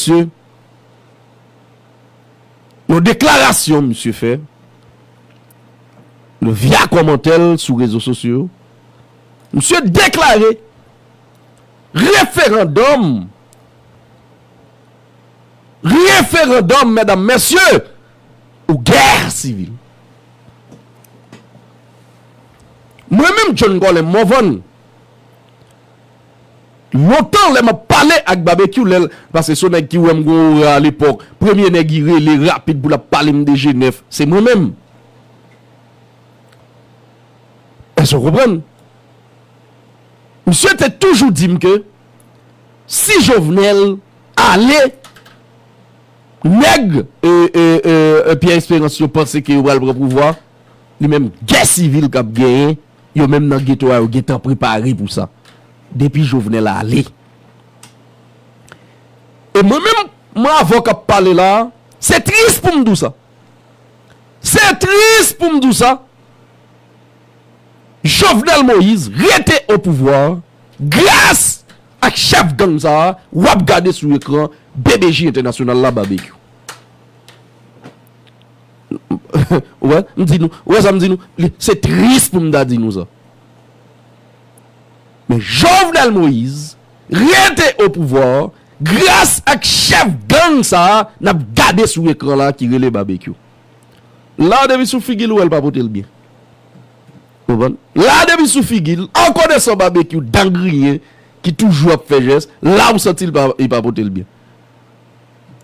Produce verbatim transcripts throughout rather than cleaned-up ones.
Misye, yon deklarasyon misye fè, via kòmantè l sou rezo sosyo yo, misye deklare referandòm, referandòm, medam, mesye, ou gè sivil. Mwen menm, John Colin Morvan, lontan lè m ap pale ak Babekyou, lè l, paske se yon nèg ki wè m gon ora alepòk, premye nèg li rele rapid pou l ap pale m de G nèf, se mwen menm. Èske w konprann? Misye te toujou di m ke si Jovenel ale, nèg, e, e, e, e, Pierre Espérance yo panse ke yo pral pran pouvwa, li menm gè sivil k ap genyen, yo menm nan geto a, yo gentan prepare pou sa. Depi Jovenel ale. E mwen menm, mwen avè w k ap pale la, se tris pou m di w sa. Se tris pou m di w sa. Jovenel Moïse rete o pouvwa gras ak chèf gang sa a, w ap gade sou ekran B B J Entènasyonal la, Babekyou. Ou wè, m di nou, ou wè sa m di nou, li, se tris pou m ta di nou sa. Men Jovenel Moïse rete o pouvwa gras ak chèf gang sa a n ap gade sou ekran la ki rele Babekyou. La, depi sou figi l, ou wè l pa pote l byen. Konprann? La, depi sou figi l, an konesan Babekyou dan griyen ki toujou ap fè jès, la ou santi l pa, li pa pote l byen.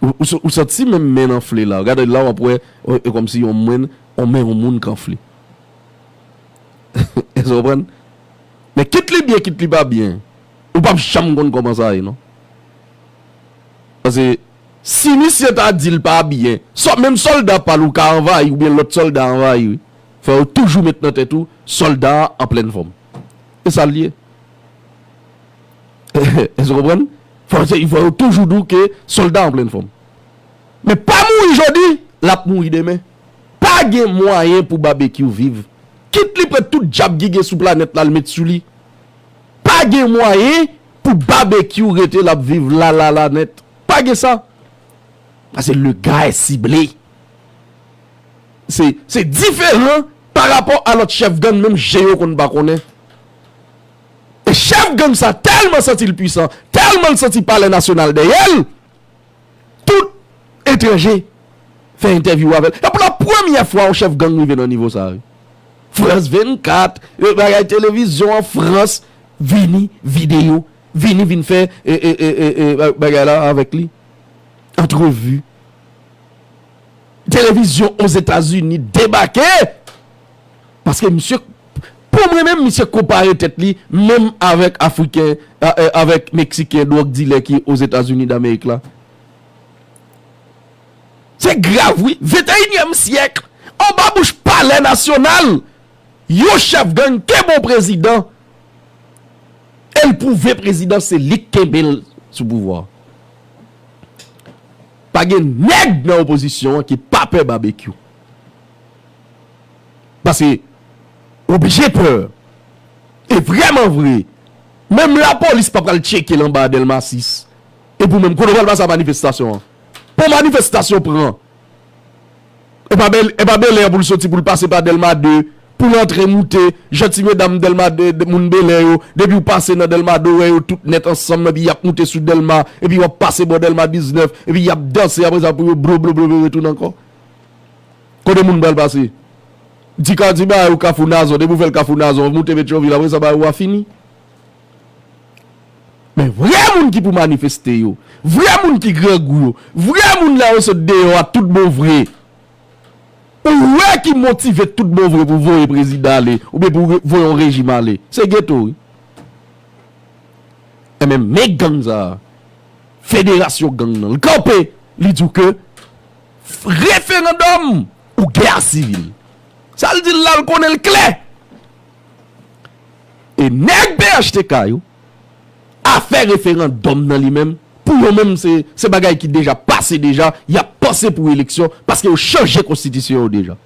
Ou, ou, ou santi menm men l anfle la. Gade la, w ap wè, e, e kòmsi yon men, yon men yon moun k anfle. Èske w konprann? Men kit li byen, kit li pa byen, ou p ap janm konn kòman sa ye, non. Paske si misye ta di l pa byen, sò, menm sòlda pa l ou ka anvayi, oubyen lòt sòlda anvayi, wi. Fò yo toujou met nan tèt ou, sòlda a an plèn fòm. E sa l ye. Èske w konprann? Fò, se, fò yo toujou di w ke sòlda an plèn fòm. Men pa mouri jodi, l ap mouri demen. Pa gen mwayen pou Babekyou viv. Kit li pran tout djab ki gen sou planèt la, l met sou li. Pa gen mwayen pou Babekyou rete, l ap viv la, la, la nèt. Pa gen sa. Paske le gars est ciblé. Se, se diferan pa rapò a lòt chèf gang, menm je yo konn pa konnen. E chèf gang sa tèlman santi l pwisan, tèlman l santi palè nasyonal dèyè l, tout etranje fè entèvyou avè l. E pou la premyè fwa, yon chèf gang rive nan nivo sa a, wi. Frans vennkat, e, bagay televizyon an Frans, vini videyo, vini vin fè, e, e, e, e, e, bagay la avèk li. Antrevi. Televizyon Ozetazini debake. Paske misye, pou mwen menm, misye konpare tèt li menm avèk Afriken, a, e, avèk Meksiken, dwòg dilè ki Ozetazini Damerik la. Se grav, wi. Venteyinyèm syèk, anba bouch palè nasyonal, yon chèf gang kenbe yon prezidan, e l pwouve prezidan se li k kenbe l sou pouvwa. Pa gen nèg nan opozisyon an ki pa pè Babekyou. Paske oblije pè. E vrèman vre, menm lapolis pa pral tcheke l anba Dèlma sis. E pou menm, kote w pral pase a manifestasyon an? Pou manifestasyon pran. E pa bèl, e pa Bèlè pou l soti, pou l pase pa Dèlma de, pou l antre moute, jan ti medam Dèlma de, de, moun Bèlè yo, depi w pase nan Dèlma de, w wè yo tout nèt ansanm, epi y ap moute sou Dèlma, epi w ap pase bò Dèlma diznèf, epi y ap danse, apre sa pou yo blo, blo, blo, blo, retounen ankò. Kote moun pral pase? Ti ka, ti bagay ou Kafou Nazon, depi w fè l Kafou Nazon, moute Petyonvil, apre sa bagay ou a fini. Men vrè moun ki pou manifeste yo, vrè moun ki grangou yo, vrè moun la yo sot deyò a tout bon vre, ou wè ki motive tout bon vre pou voye prezidan ale, oubyen pou re-, voye yon rejim ale, se geto, wi. Enben, men gang sa a, federasyon gang nan, l kanpe, li di w ke referandòm ou gè sivil. Sa l di l la, l konnen l klè. E nèg P H T K yo, afè referandòm nan li menm, pou yo menm se, se bagay ki deja pase deja, y ap panse pou eleksyon, paske yo chanje konstitisyon yo deja.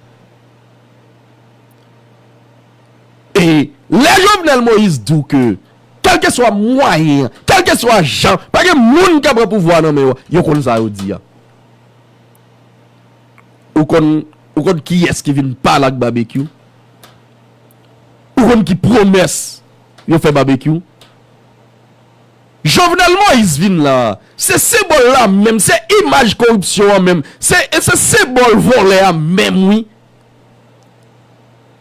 E lè Jovenel Moïse di w ke, kè kèlkeswa mwayen an, kèlkeswa jan, pa gen moun k ap pran pouvwa a nan men yo. Yo konn sa yo di a. Ou konn, ou konn kiyès ki vin pale ak Babekyou? Ou konn ki pwomès yo fè Babekyou? Jovenel Moïse vin la, se senbòl la menm, se imaj koripsyon an menm, se, se senbòl vòlè a menm, wi.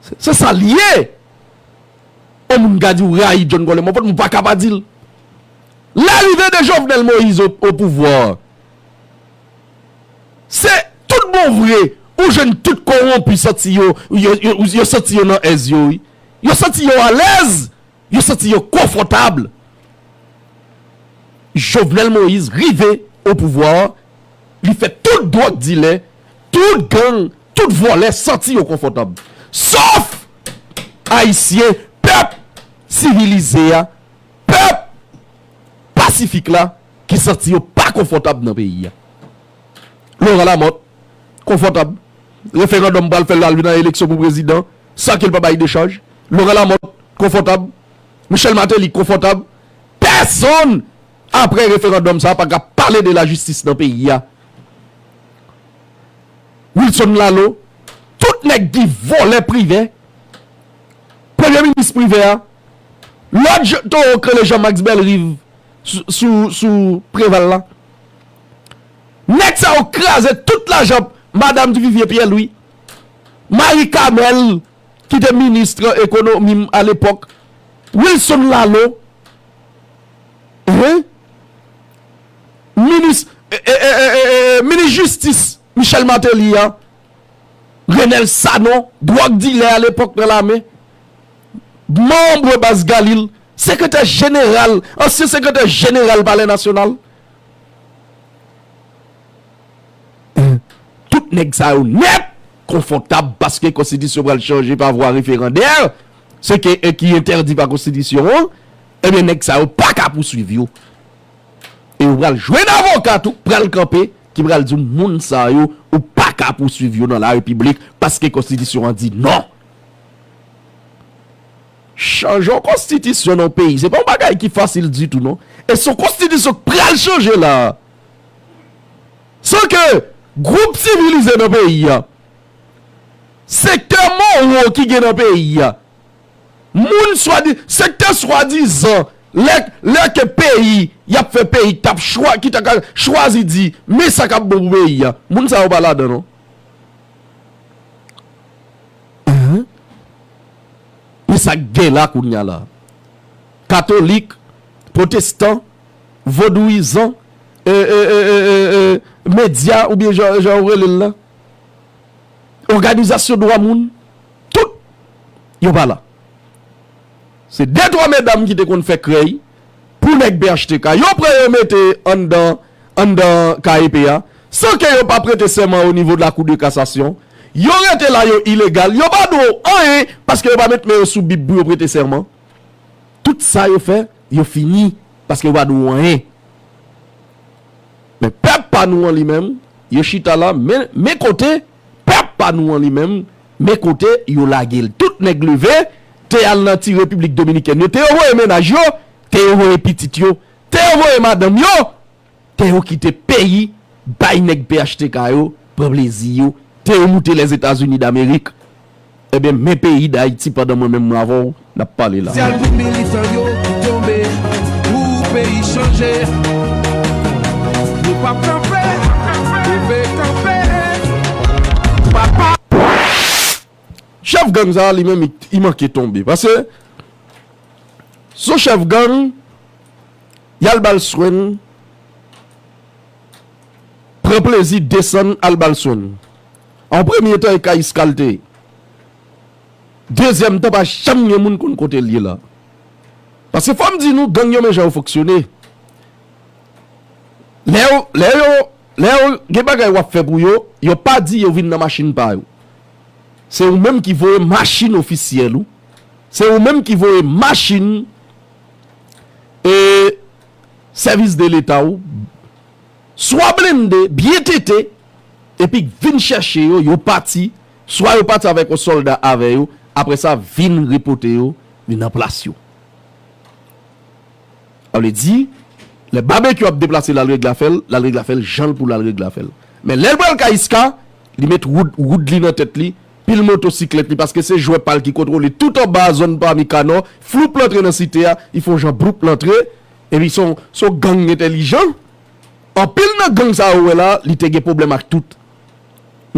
Se, se sa l ye. Yon moun ka di w rayi John Colem Monfort, m pa ka pa di l. Larive de Jovenel Moïse o, o pouvwa, se tout bon vre, ou jwenn tout kowonpi santi yo, yo, yo, yo santi yo nan èz yo, wi. Yo santi yo alèz, yo santi yo konfòtab. Jovenel Moïse rive o pouvwa a, li fè tout dwòg dilè, tout gang, tout vòlè santi yo konfòtab. Sòf Ayisyen, pèp sivilize a, pèp pasifik la, ki santi yo pa konfòtab nan peyi a. Laurent Lamothe, konfòtab. Referandòm pral fè l al vin nan eleksyon pou prezidan, san ke l pa bay dechaj. Laurent Lamothe, konfòtab. Michel Martelly, konfòtab. Pèsonn, apre referandòm sa a, pa ka pale de lajistis nan peyi a. Wilson Lalo, tout nèg ki vòlè Privè, premye minis Privè a, lòt je-, towo k rele Jean Max Bellerive sou, sou, sou Preval la. Nèg sa yo kraze tout lajan madanm Duvivier Pierre Louis, Marie Carmelle, ki te minis ekonomi a lepòk, Wilson Lalo, hein? Minis, e, e, e, e, e, e, minis jistis Michel Martelly a, Renel Sanon, dwòg dilè a lepòk nan lame, manm baz Galil, sekretè jeneral, ansyen sekretè jeneral Palè Nasyonal. Tout nèg sa yo nèt konfòtab paske konstitisyon pral chanje pa vwa referandè, se ke, e ki entèdi pa konstitisyon an, ebyen nèg sa yo pa ka pouswiv yo. E yo pral jwenn avoka tou, pral kanpe, ki pral di w moun sa yo, ou pa ka pouswiv yo nan larepiblik paske konstitisyon an di non. Chanje yon konstitisyon nan yon peyi, se pa yon bagay ki fasil ditou, non. E se yon konstitisyon k pral chanje la. San ke gwoup sivilize nan peyi a, sektè mowo ki gen nan peyi a, moun swadi-, sektè swadizan, lè, lè ke peyi, y ap fè peyi, k t ap chwa-, ki ta ka chwazi di, men sa k ap bon pou peyi a. Moun sa yo pa ladan, non. Hein? Men sa k gen la kounye a la. Katolik, pwotestan, vodouyizan, e, e, medya oubyen jan, jan yo rele l la. Òganizasyon dwa moun, tout, yo pa la. Se de twa medam ki te konn fè krèy pou nèg P H T K. Yo pran yo mete anndan, anndan K E P a, san ke yo pa prete sèman o nivo de la Cour de cassation. Yo rete la, yo ilegal. Yo pa dwe w anyen, paske yo pa met men yo sou Bib pou yo prete sèman. Tout sa yo fè, yo fini, paske yo pa dwe w anyen. Men pèp pa nou an li menm, yo chita la, men, men kote pèp pa nou an li menm, men kote yo lage l. Tout nèg leve, te al nan ti Repiblik Dominikèn yo, te yo voye mennaj yo, te yo voye pitit yo, te yo voye madanm yo, te yo kite peyi, bay nèg P H T K yo, pran plezi yo, te yo moute Lèzetazini Damerik. Ebyen, men peyi Dayiti pandan mwen menm mwen avè w n ap pale la. Sosyal pou militan yo ki tonbe pou peyi chanje. Nou p ap kanpe, kanpe, kanpe. Papa. Chèf gang sa a, li menm, li, li manke tonbe. Paske, se yon chèf gang, y al ba l swen, pran plezi desann al ba l swen. An premye tan, e Kayis Kal te ye. Dezyèm tan, pa janm gen moun konn kote l ye la. Paske fò m di nou, gang yo men jan yo fonksyone. Lè yo, lè yo, lè yo gen bagay w ap fè pou yo, yo pa di yo vin nan machin pa yo. Se ou menm ki voye machin ofisyèl ou. Se ou menm ki voye machin, e, sèvis de leta ou. Swa blende, byen tete, epi vin chèche yo, yo pati, swa yo pati avèk yon sòlda avè yo, apre sa vin repote yo, vin nan plas yo. Sa vle di, lè Babekyou ap deplase l al regle afè l, l al regle afè l jan l pou l al regle afè l. Men lè l pral kay Iska, li met wood, wood li nan tèt li, pil motosiklèt li, paske se jwè pa l ki kontwole tout anba zòn pa Mikanò, floup l antre nan site a, li fè yon jan bloup l antre, epi se yon, se yon gang entèlijan. Anpil nan gang sa yo wè la, li te gen pwoblèm ak tout.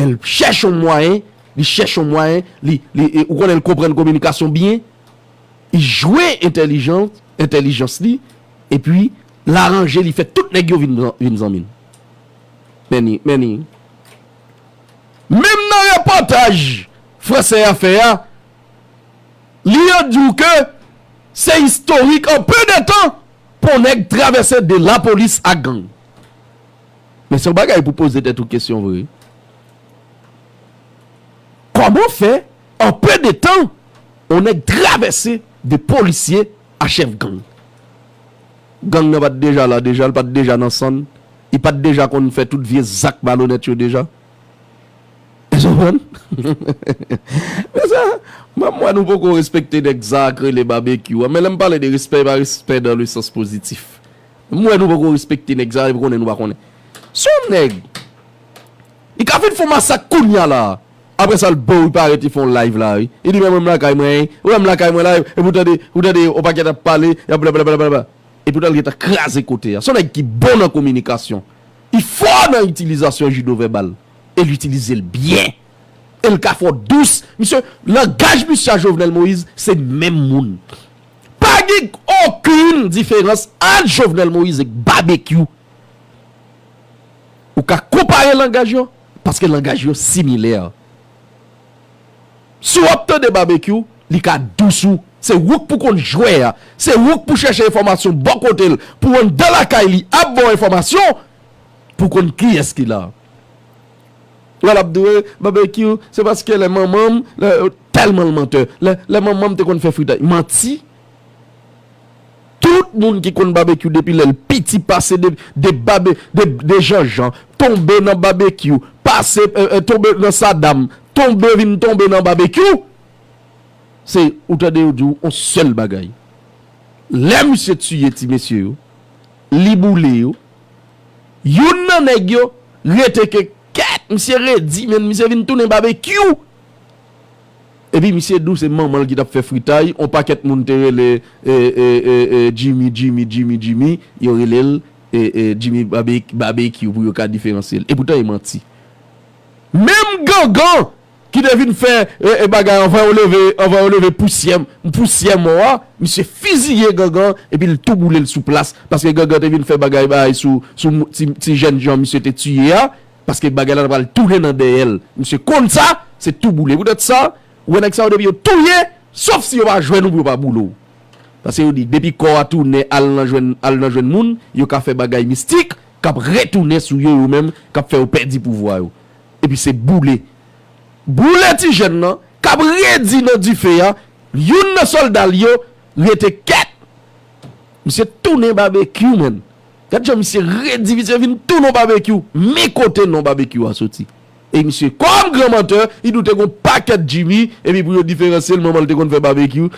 Men l chèche yon mwayen, li chèche yon mwayen, li, li, e, ou konnen l konprann kominikasyon byen, li jwe entèlijans, entèlijans li, epi l aranje, li fè tout nèg yo vin, vin zanmi l. Men ni, men ni. Menm nan repòtaj fransè a fè a, li di w ke se istorik an pe de tan pou yon nèg travèse de lapolis ak gang. Men se yon bagay pou poze tèt ou kesyon vre. Kòman fè, an pe de tan, yon nèg travèse de polisye a chèf gang? Gang nan pa t deja la deja, l pa t deja nan sann, li pa t deja konn fè tout vye zak malonèt yo deja? Èske w konprann? Men sa, mwen, mwen, nou poko respekte nèg sa k rele Babekyou a. Men lè m pale de respè, e pa respè dans le sens positif. Mwen, nou poko respekte nèg sa, e konnen nou pa konnen. Se yon nèg, li ka vin fè yon masak kounye a la. Apre sa, l bo, li parèt, li fè yon live la, wi. Li di, men mwen, m lakay mwen, wi. Ou wè m lakay mwen la, wi. Epi w tande, ou tande, yon pakèt ap pale, y ap blablabla. Epi w tande, l gentan kraze kote a. Se yon nèg ki bon nan kominikasyon. Li fò nan itilizasyon jido vèbal. E l itilize l byen. E l ka fè w dous. Misye, langaj misye a Jovenel Moïse, se menm moun. Pa gen okenn diferans ant Jovenel Moïse ak Babekyou. Ou ka konpare langaj yo, paske langaj yo similè. Si w ap tande Babekyou, li ka dous ou. Se ou k pou konn jwè a. Se ou k pou chèche enfòmasyon bò kote l, pou w anndan lakay li ap ba w enfòmasyon, pou w konn kiyès ki la. Wè l ap di w, Babekyou, se paske lè manman m, lè, tèlman l mantè. Lè, lè manman m te konn fè fritay. Manti. Tout moun ki konn Babekyou depi lè l piti pase de, de, babe, de, de Janjan, tonbe nan Babekyou, pase, e, e, tonbe nan Sadam, tonbe vin tonbe nan Babekyou. Se, ou tande yo di w yon sèl bagay. Lè misye tiye ti mesye yo, li boule yo, youn nan nèg yo rete ke kèt, misye redi, men misye vin tounen Babekyou. Epi misye di w se manman l ki t ap fè fritay, yon pakèt moun te rele, e, e, e, e, Jimmy, Jimmy, Jimmy, Jimmy, yo rele l, e, e, Jimmy Babe-, Babekyou pou yo ka diferansye l. Epoutan e manti. Menm gangan ki te vin fè, e, e, bagay anvan yo leve, anvan yo leve pousyè, pousyè mò a, misye fiziye gangan, epi l tou boule l sou plas, paske gangan te vin fè bagay, bagay sou, sou ti, ti jènjan misye te tiye a, paske bagay la ta pral tounen nan dèyè l. Misye konn sa, se tou boule. Poutèt sa, ou wè nèg sa yo depi yo touye, sof si yo pa jwenn ou pou yo pa boule w. Paske yo di, depi kò a tounen al nan jwenn, al nan jwenn moun, yo ka fè bagay mistik, k ap retounen sou yo, yo menm, k ap fè yo pèdi pouvwa yo. Epi se boule. Boule ti jèn nan, k ap redi nan dife a, youn nan sòlda l yo rete kèt. Misye tounen Babekyou, menn. Gad jan misye redi, misye vin tounen Babekyou. Men kote non Babekyou a soti. E misye, kòm gran mantè, li di w te gon pakèt Jimmy, epi pou yo diferansye l, manman l te konn fè Babekyou.